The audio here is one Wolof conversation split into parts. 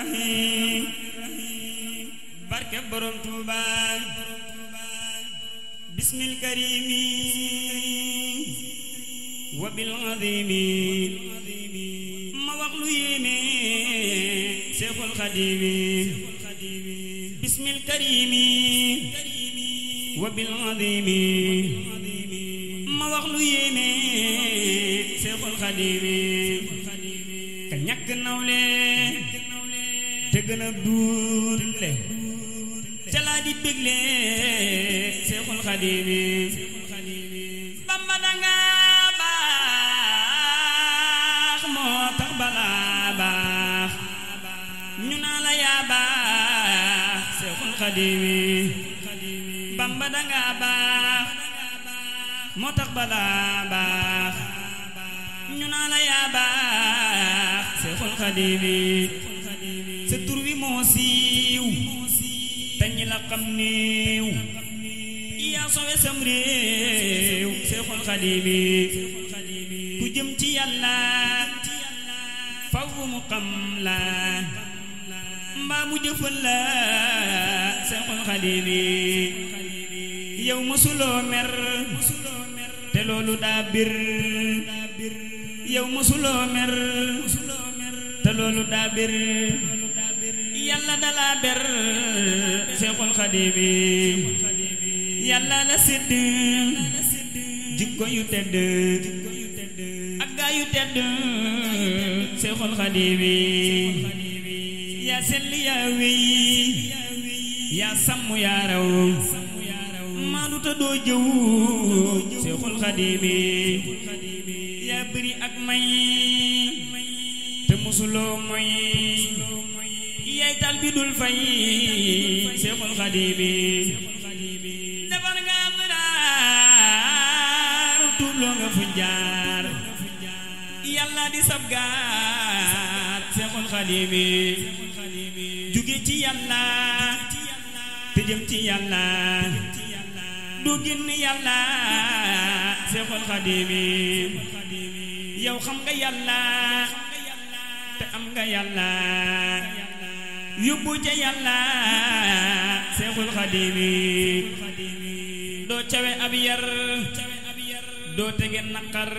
rahim barke borom Tuuba bismil karimi wa bil azimi ma wax lu yéeme Seexul Xadiimi bismil karimi wa bil azimi ma wax lu yéeme Seexul Xadiimi ka ñàkk nawle te gën a duule ca laa di bégle Seexul Xadiimi Bamba danga baax moo tax balaa baax ñu naa la yaa baax Seexul Xadiimi Bamba danga baax moo tax balaa baax ñu naa la yaa baax Seexul Xadiimi sa tur wi moo siiw te ñi la xam néew yaa sowe sam réew Seexul Xadiimi ku jëm ci Yàlla faw mu xam la mbaa mu jëfal la Seexul Xadiimi yow mësuloo mer te loolu daa bir yow mësuloo mer te loolu daa bir Yàlla dala ber Seexul Xadiimi Yàlla la sédd jikko yu tedd ak gaa yu tedd Seexul Xadiimi yaa sell yaa wéy yaa sàmm yaa raw maandu te doo jëw Seexul Xadiimi yaa bëri ak may te musuloo moy yaay tal bi dul fay Seexul Xadiimi defar nga abdar tuubloo nga fu jaar Yàlla di sab gaar Seexul Xadiimi jóge ci Yàlla te jëm ci Yàlla du génn Yàlla Seexul Xadiimi yow xam nga Yàlla te am nga Yàlla yóbbu ca Yàlla Seexul Xadiimi doo cawe ab yar doo tege naqar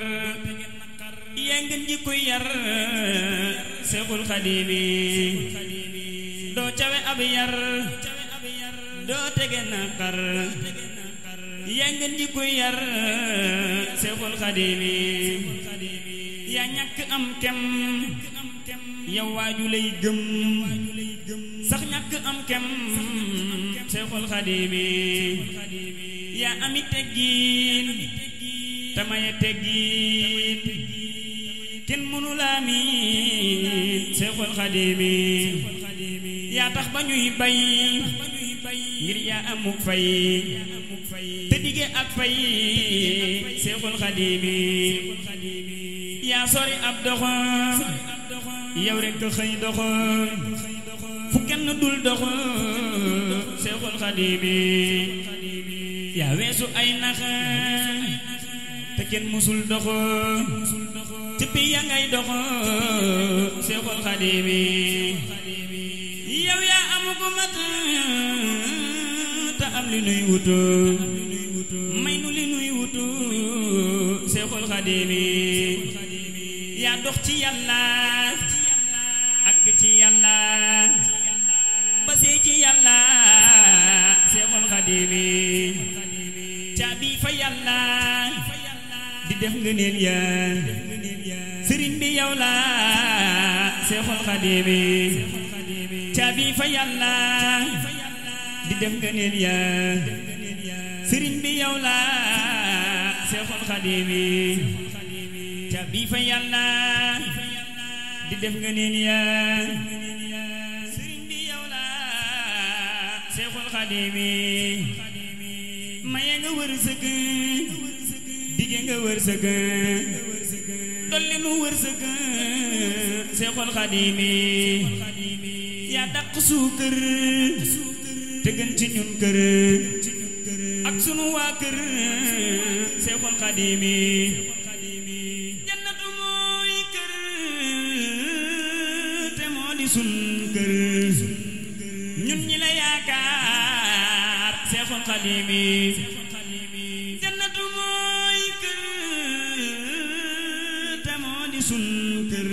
yaa ngeen ji koy yar Seexul Xadiimi doo cawe ab yar doo tege naqar yaa ngeen ji koy yar Seexul Xadiimi yaa ñàkk am kem yow waaju lay gëm sax ñàkk am kem Seexul Xadiimi yaa ami teggiin te maye teggiin kenn mënu laa miin Seexul Xadiimi yaa tax ba ñuy bay ngir yaa amuk fay te dige ak fay Seexul Xadiimi yaa sori ab doxo yow rekk xëy doxo fu kenn dul doxo Seexul Xadiimi yaa weesu ay nax te kenn musul doxo ci pi ya ngay doxo Seexul Xadiimi yow yaa amu ko mat te am li nuy wutu may nu li nuy wutu Seexul Xadiimi yaa dox ci Yàlla ak ci Yàlla ba sey ci Yàlla Seexul Xadiimi caabi fa Yàlla di def ngëneel ya sëriñ bi yow la Seexul Xadiimi caabi fa Yàlla di def ngëneel ya sëriñ bi yow la Seexul Xadiimi caabi fa Yàlla di def ngëneel ya sëriñ bi yow la Seexul Xadiimi maye nga wërsëg dige nga wërsëg dolli nu wërsëg Seexul Xadiimi yaa dàq suukër te gën ci ñun kër ak sunu waa kër Seexul Xadiimi jannatu mooy kër te moo di sun kër ñun ñi la yaakaar Seexul Xadiim jannatu mooy kër te moo di sun kër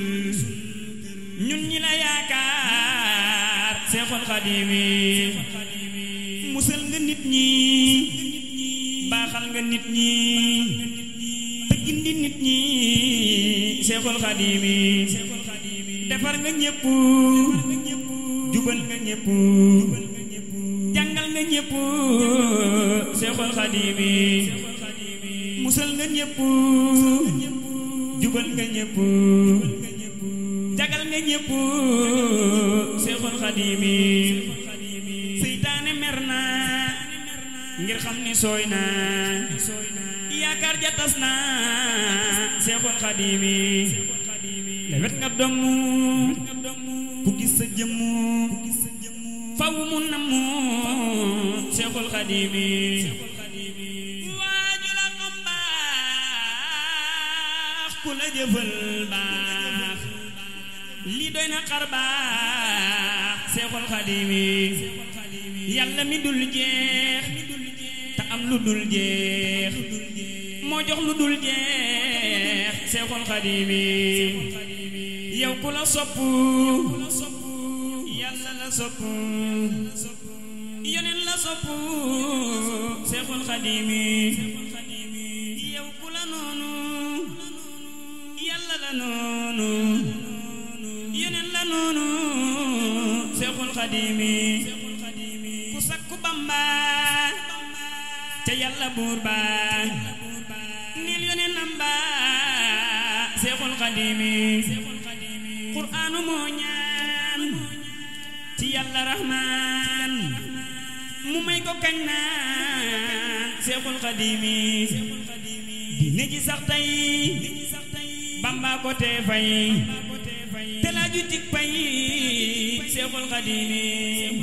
ñun ñi la yaakaar Seexul Xadiim musal nga nit ñi baaxal nga nit ñi te gindi nit ñi Seexul Xadiim defar nga ñépp jubal nga ñépp jàngal nga ñépp Seexul Xadiim musal nga ñépp jubal nga ñépp jagal nga ñépp Seexul Xadiim seytaane mer na ngir xam ni sooy na yaakaar ja tas na Seexul Xadiim lewet nga domm ku gis sa jëmm faw mu namm Seexul Xadiim waaju la xam baax ku la jëfal baax lii doy na xar baax Seexul Xadiim yàlla mi dul jeex te am lu dul jeex moo jox lu dul jeex Seexul Xadiim yow ku la sopp yàlla la sopp yoneen la sopp Seexul Xadiim yow ku la noonu yàlla la noonu yoneen la noonu Seexul Xadiim ku sakku Bamba ca yàlla buur ba nil yoneen amba Seexul Xadiim qur'aanu moo ñaan ci yàlla rahmaan mu may ko kañ naan Seexul Xadiim diine ji sax tey Bamba ko tee fay te laaju tik pay Seexul Xadiim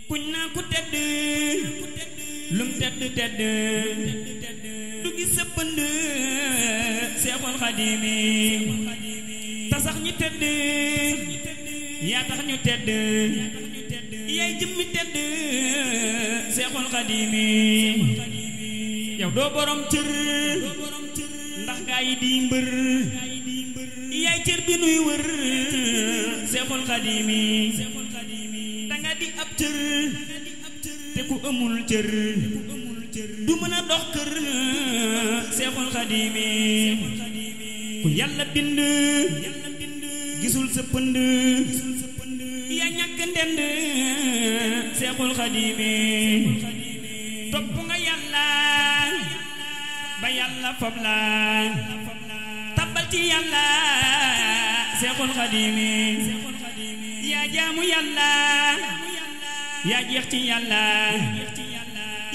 kuñ naa ku tedd lum tedd tedd du gis sa pënd Seexul Xadiim ta sax ñi tedd yaa tax ñu tedd yaay jëmmi tedd Seexul Xadiim yow doo borom cër ndax gaa yi di mbër yaay cër bi nuy wër Seexul Xadiim danga di ab cër te ku amul cër du mën a dox kër Seexul Xadiim ku yàlla bind gisul sa pënd yaa ñàkk ndend Seexul Xadiim topp nga yàlla ba yàlla fob la tabbal ci yàlla Seexul Xadiim yaa jaamu yàlla yaa jeex ci yàlla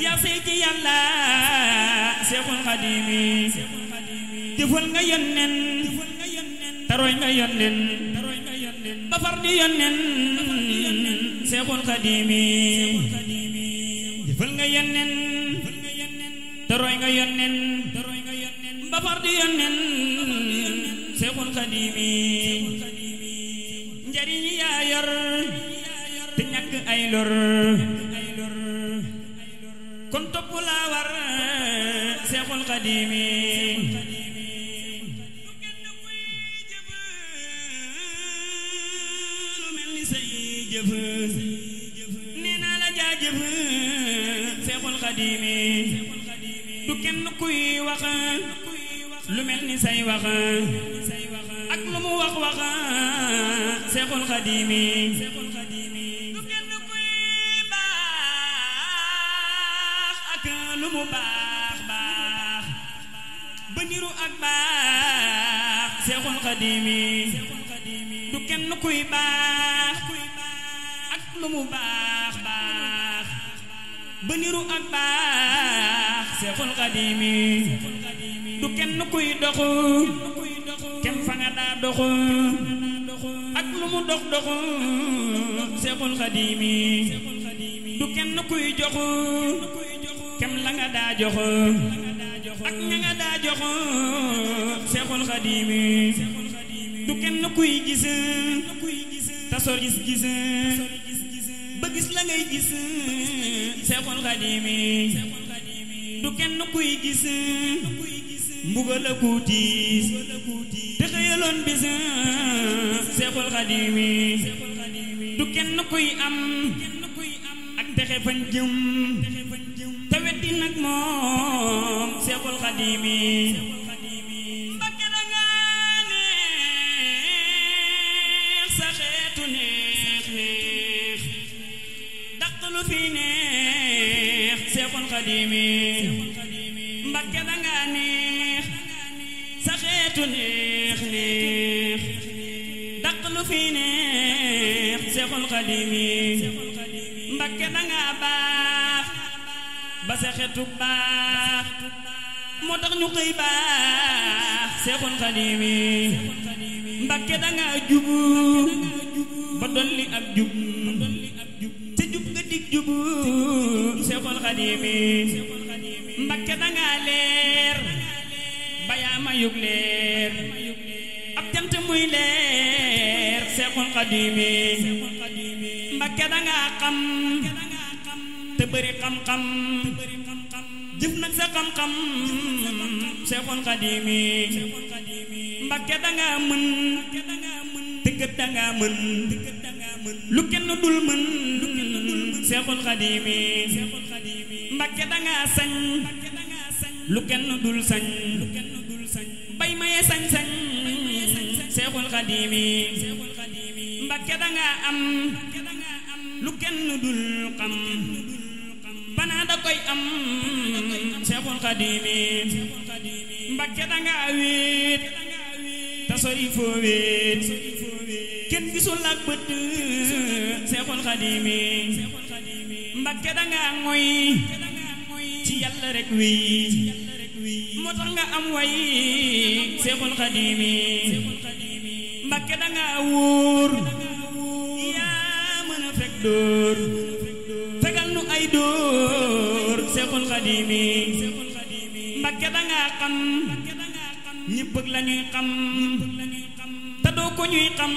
yaa sey ci yàlla Seexul Xadiim jëfal nga yonnen taroy nga yonnen ba far di yonnen Seexul Xadiim jëfal nga yonnen taroy nga yonnen ba far di yonnen Seexul Xadiim njariñ yaa yor te ñàkk ay lor kon topp laa war Seexul Xadiim lu mel ni say jëf nee naa la jaajëf Seexul Xadiim du kenn kuy wax lu mel ni say wax ak lu mu wax wax Seexul Xadiim du kenn kuy baax ak lu mu baax baax ba niru ak baax Seexul Xadiim du kenn kuy baax ak lu mu baax baax ba niru ak baax Seexul Xadiim du kenn kuy doxu kem fa nga daa doxu ak lu mu dox doxu Seexul Xadiim du kenn kuy joxu kem la nga daa joxu ak ña nga daa joxu Seexul Xadiim du kenn kuy gis sor gis ba gis la ngay gis Seexul Xadiimi du kenn kuy gis mbugal ak tiis te xëyaloon bis Seexul Xadiimi du kenn kuy am ak texe fañ jëm te weddi nag moom Seexul Xadiimi Mbakke da nga neex sa xeetu neex dàq lu fi neex Seexul Xadiimi Mbakke da nga neex sa xeetu neex dàq lu fi neex Seexul Xadiimi Mbakke da nga baax ba sa xeetu baax moo tax ñu xëy baax Seexul Xadiimi Mbakke da nga jubu ba dolli ak jub te jub nga dig jubu Seexul Xadiimi Mbakke da nga leer ba yaa ma yug leer ab jant muy leer Seexul Xadiimi Mbakke da nga xam te bëri xam-xam jëf nag sa xam-xam Seexul Xadiimi Mbakke da nga mën te gët da nga mën lu kenn dul mën Seexul Xadiimi Mbakke da nga sañ lu kenn dul sañ bay maye sañ-sañ Seexul Xadiimi Mbakke da nga am lu kenn dul xam banaa da koy am Seexul Xadiimi Mbakke da nga wéet te sori foo wéet kenn gisul ak bët Seexul Xadiimi Mbakke da nga ngoy ci Yàlla rek wéy moo tax nga am way Seexul Xadiimi Mbakke da nga wóor yaa mën a fekk dóor fegal nu ay dóor Seexul Xadiimi Mbakke da nga xam ñëpp ak la ñuy xam te doo ko ñuy xam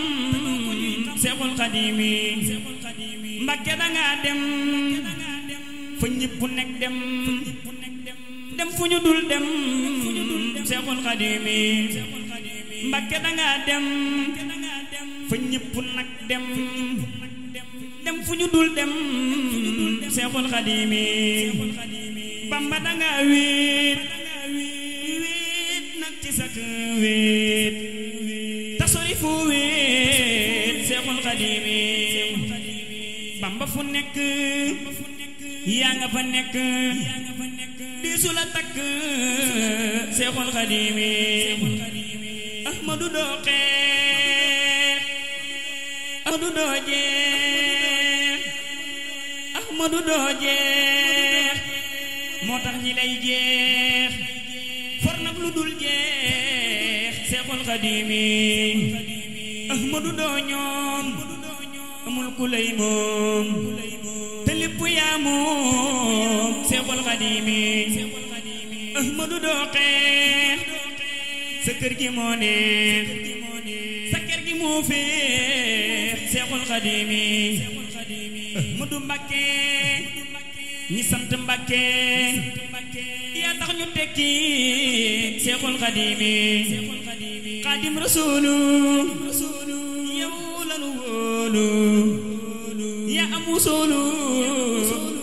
Seexul Xadiimi Mbakke da nga dem fa ñëpp nekk dem fu ñu dul dem Seexul Xadiimi Mbakke da nga dem fa ñëpp nag dem fu ñu dul dem Seexul Xadiimi Bamba da nga wéet nag ci sak wéet ta sori fu wéet Seexul Xadiimi Bamba fu nekk yaa nga fa nekk di su la takk Seexul Xadiimi Ahmadu doo xeex Ahmadu doo jeex Ahmadu doo jeex moo tax ñi lay jeex for nag lu dul jeex Seexul Xadiimi Ahmadu doo ñoom amul ku lay moom te lépp yaa moom Seexul Xadiimi Ahmadu doo xeex sa kër gi moo neex sa kër gi moo feex Seexul Xadiimi Ahmadu Mbakke ñi sant Mbakke yaa tax ñu tekki Seexul Xadiimi Xaadim Rasuulu yow lanu wóolu yaa am wusoolu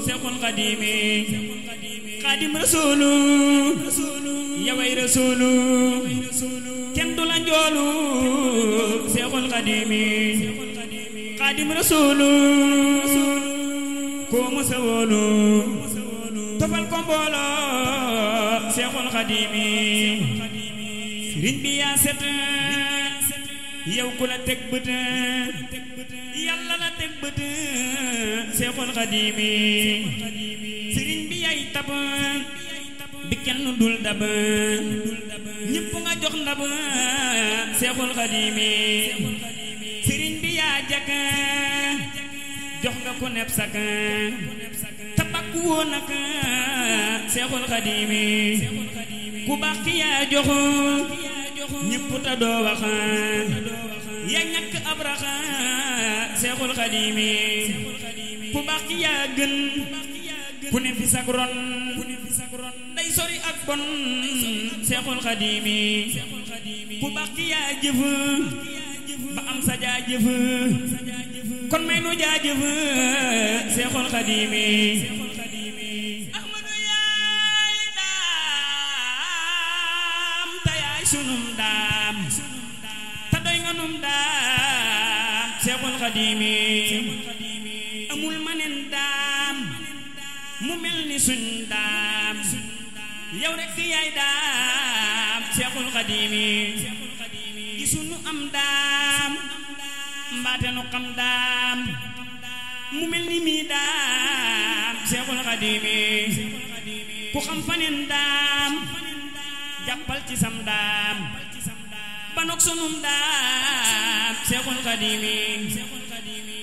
Seexul Xadiimi Xaadim Rasuulu yaway Rasuulu kenn du la njoolu Seexul Xadiimi Xaadim Rasuulu koo mësa wóolu tofal ko mbooloo Seexul Xadiimi sëriñ bi yaa set yow ku la teg bët Yàlla la teg bët Seexul Xadiimi sëriñ bi yaay tab bi kenn dul dab ñépp nga jox ndab Seexul Xadiimi sëriñ bi yaa jag jox nga ko neb sak tabakku woon nag Seexul Xadiimi ku baax ki yaa jox ñépp ta doo wax yaa ñàkk ab rax Seexul Xadiimi ku baax ki yaa gën ku ne fi sag ron day sori ak bon Seexul Xadiimi ku baax ki yaa jëf ba am sa jaajëf kon may nu jaajëf Seexul Xadiimi Ahmadu yaay daam te yaay sunum daam te doy nga num daam Seexul Xadiimi amul maneen daam mu mel ni suñ daam yow rekk yaay daam Seexul Xadiimi gisunu am daam mbaate nu xam daam mu mel ni mii daam Seexul Xadiimi ku xam faneen daam jàppal ci sam daam banok sunum daam Seexul Xadiimi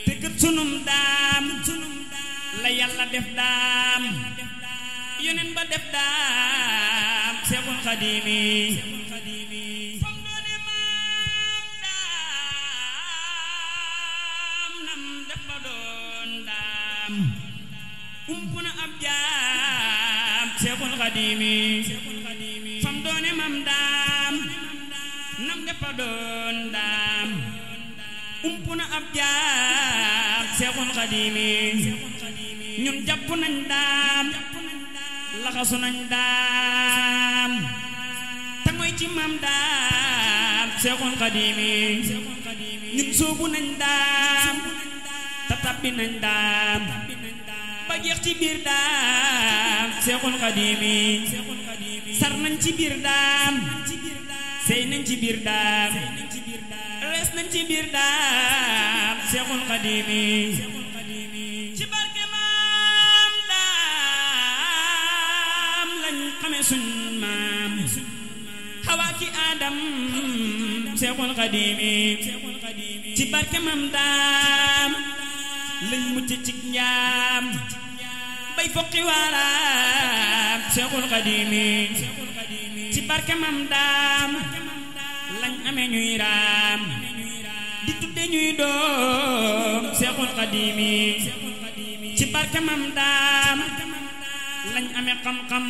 te kët sunum daam la yàlla def daam yonen ba def daam Seexul Xadiimi fam doone maam daam nam def ba doon daam umpuna ab jaam Seexul Xadiimi fam doone maam daam nam def ba doon daam umpuna ab jaam Seexul Xadiimi ñun jàpp nañ daam laxasu nañ daam te mooy ci maam daam Seexul Xadiimi ñun soobu nañ daam te tabbi nañ daam ba jeex ci biir daam Seexul Xadiimi sar nañ ci biir daam sey nañ ci biir daam rees nañ ci biir daam Seexul Xadiimi ci barke maam daam lañ xame suñ maam Xawaa ki Aadam Seexul Xadiimi ci barke maam daam lañ mucc ci njaam bay fokki waaraam Seexul Xadiimi ci barke maam daam lañ amee ñuy raam di tudde ñuy doom Seexul Xadiimi ci barke maam daam lañ amee xam-xam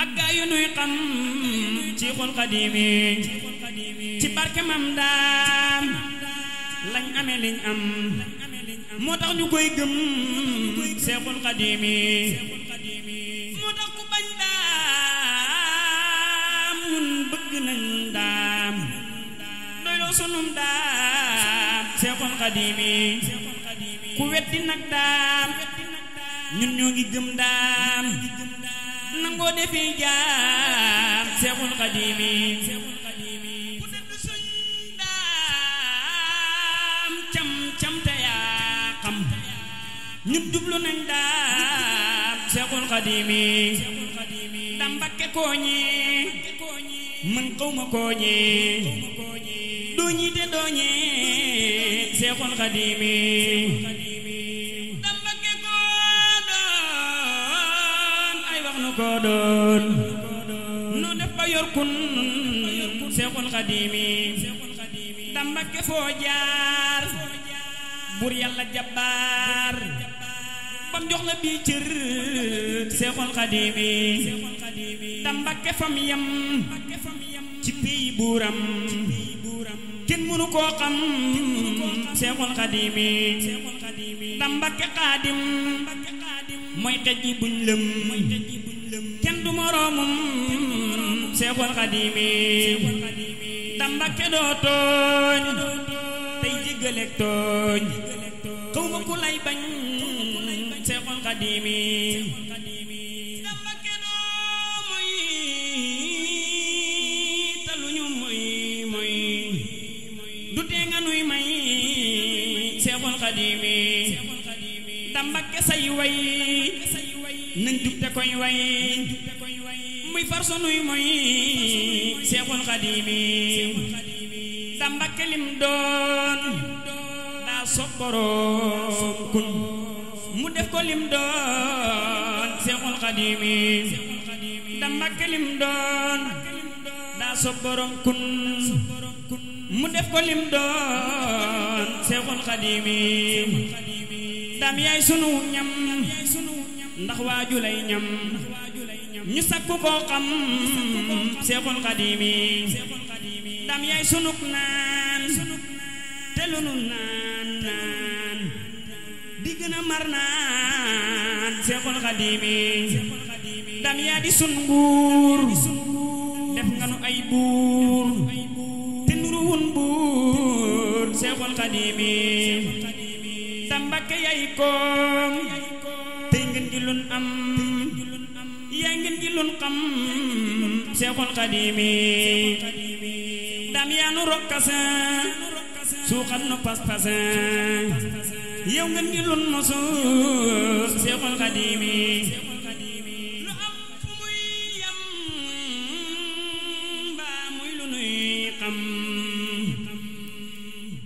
ak gaa yu nuy xam Seexul Xadiimi ci barke maam daam lañ amee liñ am moo tax ñu koy gëm Seexul Xadiimi moo tax ku bañ daam ñun bëgg nañ daam doyloo sunum daam Seexul Xadiimi ku weddi nag daam ñun ñoo ngi gëm daam nangoo defee jaam Seexul Xadiimi ku dëdd suñ daam cam te yaa xam ñun jublu nañ daam Seexul Xadiimi dam Mbakke kooñi mën xawma kooñi dooñi te dooñi Seexul Xadiimi dam Mbakke koo doon ay wax nu koo doon nu def ba yor kun Seexul Xadiimi dam Mbakke foo jaar bur Yàlla jabbaar bam jox la bii cër Seexul Xadiimi dam Mbakke fam yam ci pays buuram kenn mënu koo xam Seexul Xadiimi dam Mbakke Xaadim mooy xej ji buñ lëm kenn du moroomum Seexul Xadiimi dam Mbakke doo tooñ tey jéggaleek tooñ xaw ma ku lay bañ Seexul Xadiimi dam Mbakke doo moy taluñu moy du tee nga nuy may Seexul Xadiimi dam Mbakke say way nañ jug te koy way muy far sunuy moy Seexul Xadiimi dam Mbakke lim doon daa sopp boroom kun mu def ko lim doon Seexul Xadiimi dam Mbakke lim doon daa sopp boroom kun mu def ko lim doon Seexul Xadiimi dam yaay sunu ñam ndax waaju lay ñam ñu sakku koo xam Seexul Xadiimi dam yaay sunuk naan te lu nu naan di gën a mar naan Seexul Xadiimi dam yaa di sun nguur def nga nu ay buur te nuruwun buur Seexul Xadiimi dam Mbakke yaay koom tey ngeen gi lun am yaay ngeen gi lun xam Seexul Xadiimi dam yaa nu rokkasa suuxat nu pas-pasa yow ngeen gi lun mosu Seexul Xadiimi lu am fu muy yam mbaa muy lu nuy xam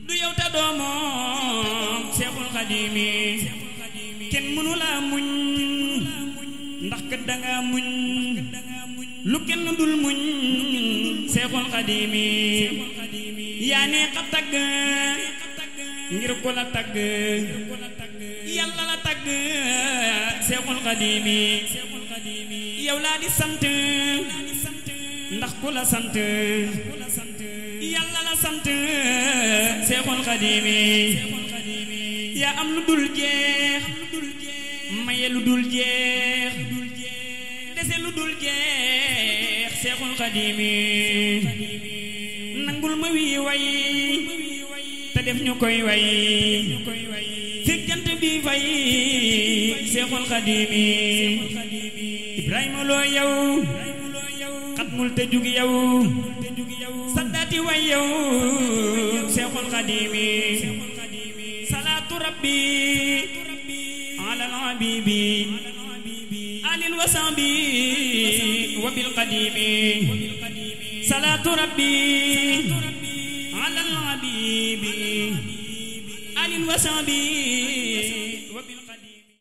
du yow ta doomoom Seexul Xadiimi kenn mënu laa muñ ndax kat danga muñ lu kenn dul muñ Seexul Xadiimi yaa neex a tagg ngir ko la tagg yàlla la tagg Seexul Xadiimi yow laa di sant ndax ku la sant yàlla la sant Seexul Xadiimi yaa am lu dul jeex maye lu dul jeex dese lu dul jeex Seexul Xadiimi nangul ma wii way te def ñu koy way fekk jant bi fay Seexul Xadiimi Ibrahima loo yow xatmul te jug yow saddaati way yow Seexul Xadiimi salaatu rabbi alal habibi alin wa sahbi wa bil Xadiimi salaatu rabbi alal habibi alin wa sahbi